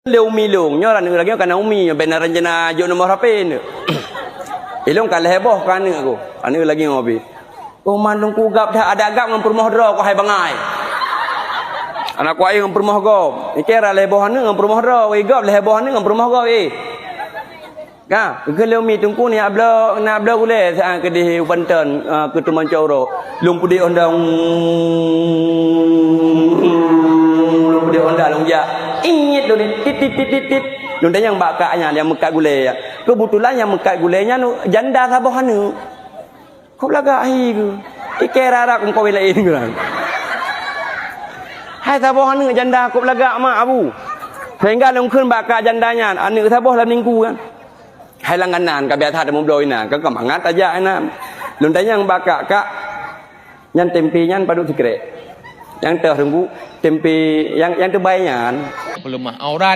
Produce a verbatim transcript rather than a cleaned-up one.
Lé umi lôn, nyoe aneuk lagèe nyoe ka na umi, nyoe bèk na rencana jok nomor H P neuk. Ilôn ka lhèe boh keu aneuk ku, aneuk lagèe nyoe pih. Oh, man Teungku gab that, adak gab ngon peurumoh droe keuh hai bangai. Aneuk ku ayah ngon peurumoh gob. Ikira lhèe boh aneuk ngon peurumoh droe, weh gab lhèe boh aneuk ngon peurumoh gob, eh. Ka, keu lé umi Teungku nyak bloe, nyak bloe gulèe saát keudéh u Banten, ah, keu teumon cot uroe. Lôn peudeh honda, lôn peudeh honda lôn jak. Ingat lôn ni, tit, tit, tit, tit, tit. Lôn tanyong bak kak nyan nyang meukat gulèe nyan. Keubeutulan nyang meukat gulèe nyan janda saboh aneuk. Kôb lagak hi keuh. Ikèe rara keu meukawen laén keuh. Hai saboh aneuk janda kôb lagak mak abu. Sehingga lôn kheun bak kak janda nyan, aneuk saboh lam ningku kan. Hai langganan ka biasa tameubloe inan, ka mangat tajak inan. Lôn tanyong bak kak, "Kak, nyan tempe nyan padub sikrek?" Nyang teuh Teungku, tempe nyang, nyang teubai nyan. Peuleumah aurat.